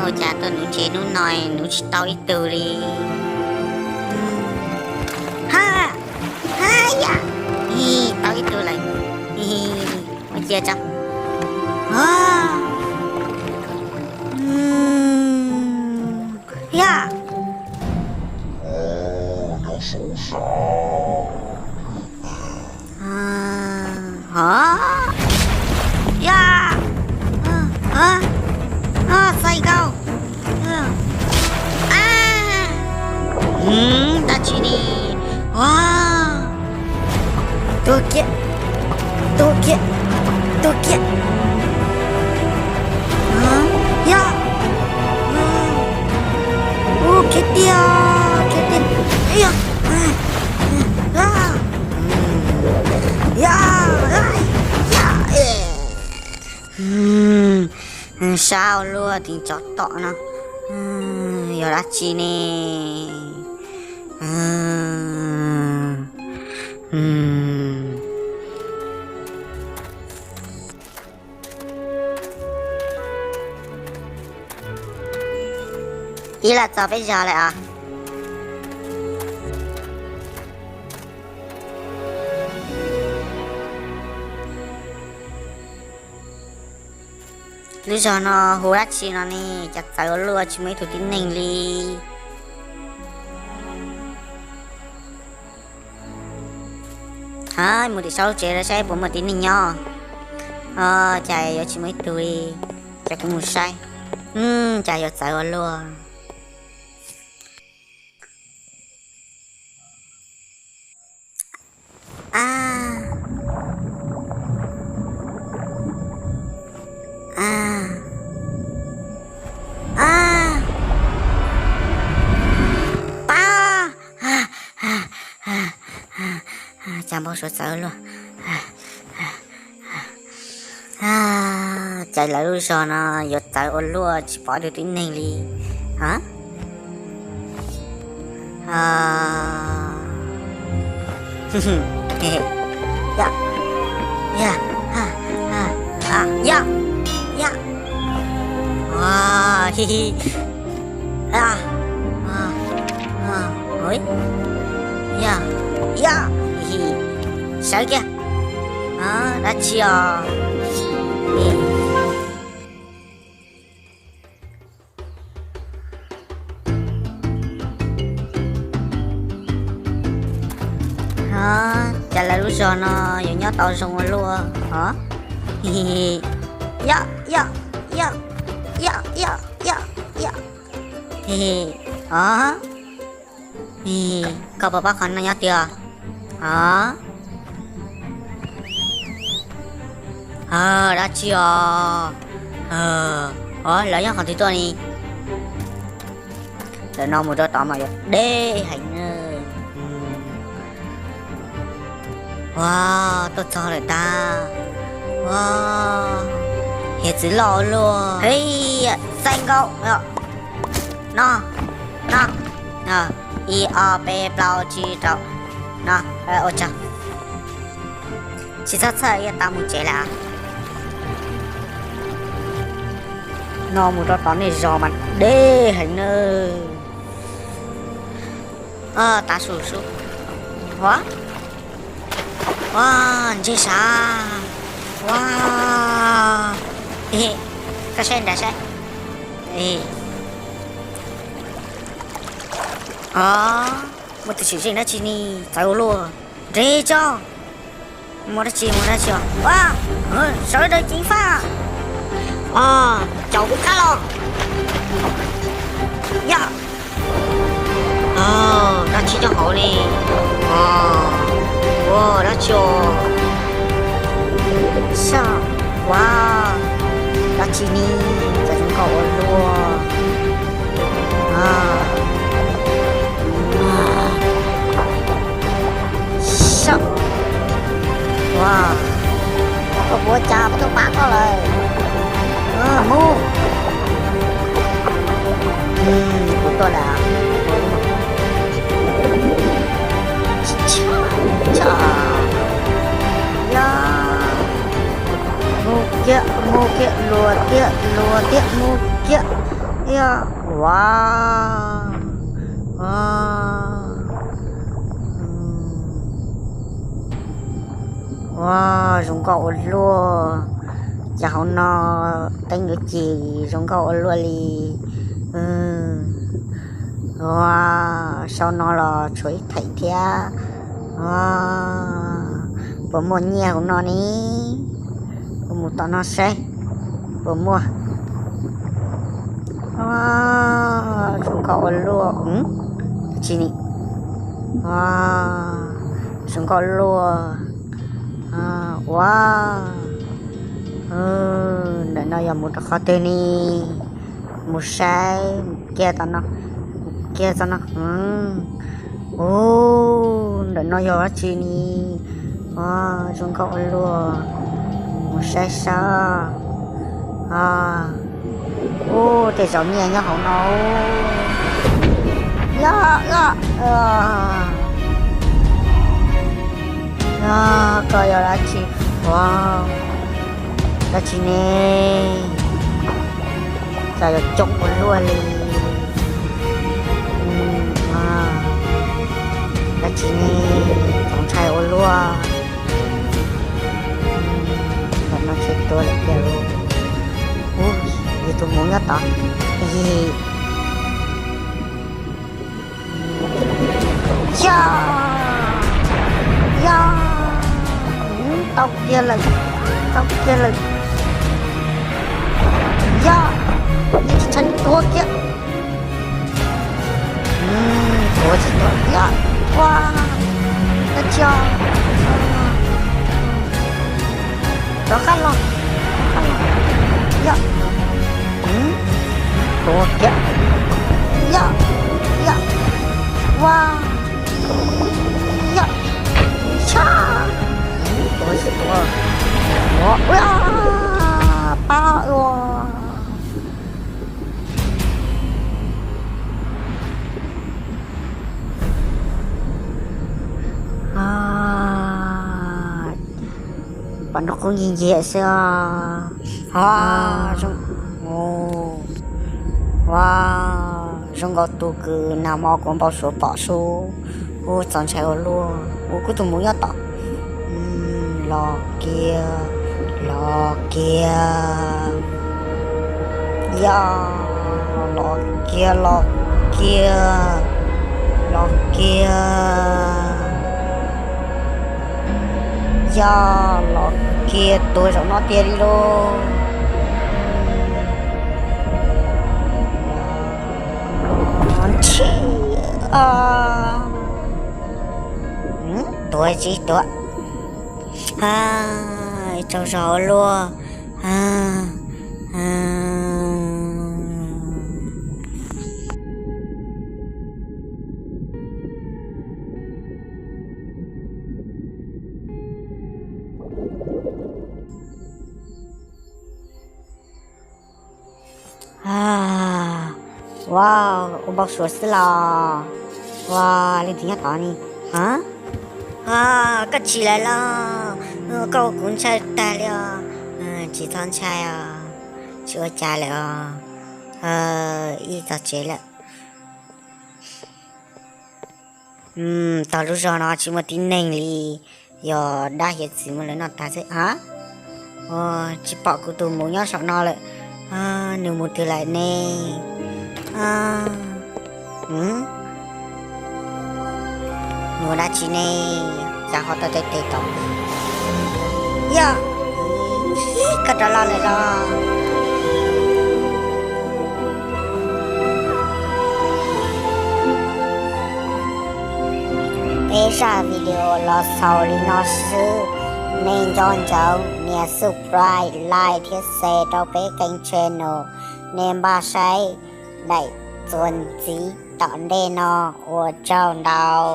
Ua cas tuaj nuv ntses hnub no nuv tsis tau ib tug li? Ha, ha ya, tau ib tug lawm. Ua cia tso. Ya. Ya. Xais nkaus. Dab tsi ni? Ua, tuag kiag, tuag kiag, tuag kiag. Ya. Ua khiav tiag, khiav tiag. Ya, ya, ya. Sab ua luaj, tig tsov tom no. Yog dab tsi ne? Ib los txog peb zos lawm os. Lub zos no hu dab tsi no ne? Cas txawv ua luaj, tsis muaj ib tug tib neeg li. Ha, mus tim saum lub tsev saib puas muaj tib neeg nyob. Os, cas yuav tsis muaj ib tug li. Ces kuv mus saib. Cas yuav txawv ua luaj. A, a, a, pab. Cas npau suav txawv luaj. Cas lawv lub zos no yuav txawv ua luaj, tsis pom ib tug tib neeg li. Ya, ya, ya, ya. Sawv kiag. Dab tsi os? Cas lawv lub zos no yuav nyob tau zoo ua luaj os. Yom, yom, yom, yom, yom, yom, yom. Os, koj puas paub qhov no nyob twg os? Os, dab tsi os? Os, lawv nyob qhov twg tuaj ni? Lawv no mus rau tod mas yuav deb heev na. Ua, tuaj txog lawm tag. Ua, hiav txwv loj luaj. Hej, xais nkaus. No, no. Ib ob peb plaub tsib rau. No, ua tsaug. Tsis txhob txhawj, yuav tau mus tsev lawm. No mus rau tom nej zos mas deb heev nawb. Tav su su. Ua, ua, ntseg sav. Ua, koj saib nram saib. Os, muaj tus tsim zeej dab tsi ni, txawv ua luaj. Nres tso. Muaj dab tsi, muaj dab tsi os? Sawv daws ceev faj. Caum kuv qab los. Yom. Dab tsi nyob hauv ni? Ua, dab tsi os? Sab, ua, dab tsi ni? Cas zoo nkauj ua luaj. Sab, ua, koj puas cas peb tuaj pab koj lawm. Mus, kuv tuaj lawm. Yog, mus kiag, mus kiag, luag tiag, luag tiag, mus kiag. Yog, ua, ua, ua, zoo nkauj ua luaj. Cov hauv no teeb yuav ci zoo nkauj ua luaj li. Ua, sau no los tshuav ib theem thiab. Ua, puas muaj nyiaj hauv no ne? Kuv mus tom no saib puas muaj. Ua, zoo nkauj ua luaj. Tsis ni. Ua, zoo nkauj luaj. Ua, ntawm no yog mus rau qhov twg ne? Mus saib, mus kiag tom no, mus kiag tom no. Ub, ntawm no yog dab tsi ne? Ua, zoo nkauj ua luaj. Mus saib saib. Ub, tej zaum nyiaj nyob hauv no. Yog, yog, yog, koj yog dab tsi? Ua, dab tsi ne? Cas yuav coob ua luaj li. Dab tsi ne? Txaus ntshai ua luaj. Ntawm no tsis tuag lawm tiag. Ub, yus tus muv nyob tod. Yog, yog, tau kiag lawm, tau kiag lawm. Yog, yus tsis ntshai tuag kiag. Tuag tsis tuag, yog, ua, dab tsi os? Rov qab los, rov qab los. Yog, tuag kiag. Yog, yog, ua, yog, tshaj, tuag tsis tuag. Ua, ua, pab ua. Pom nraub qaum nciag nciag xwb os. Ua, zoo nkaus tus kws nag hmo kuv npau suav pom sub. Ub, txaus ntshai ua luaj. Ub, kuv tus muv nyob tod. Los kiag, los kiag. Yog, los kiag, los kiag, los kiag. Yog, los kiag, tuag zaum no tiag li lauj. Ntshai, tuag tsis tuag. Tsaug zog ua luaj. Ua, ua npau suav xwb los. Ua, leej twg nyob tod ne? Ha, koj tsis lawm los? Koj ua kuv ntshai tag li os. Tsis txhob ntshai os, tsis ua cas lawm os. Ib txog tsev lawm. Tog lub zog no tsis muaj tib neeg li, yog dab hiav txwv muab lawv noj tag xwb. Tsis pom kuv tus muv nyob saum no lawm, nws mus twg lawm ne? Nws ua dab tsi ne? Cas ho tau tes tes tod? Yog, koj rov los lawm los? Peb zaj video los xaus li no xwb. Nej nco ntsoov nias subscribe, like thiab share rau peb kênh channel. Nej npaj saib daim txuas ntxiv tom ntej no. Ua tsaug ntau.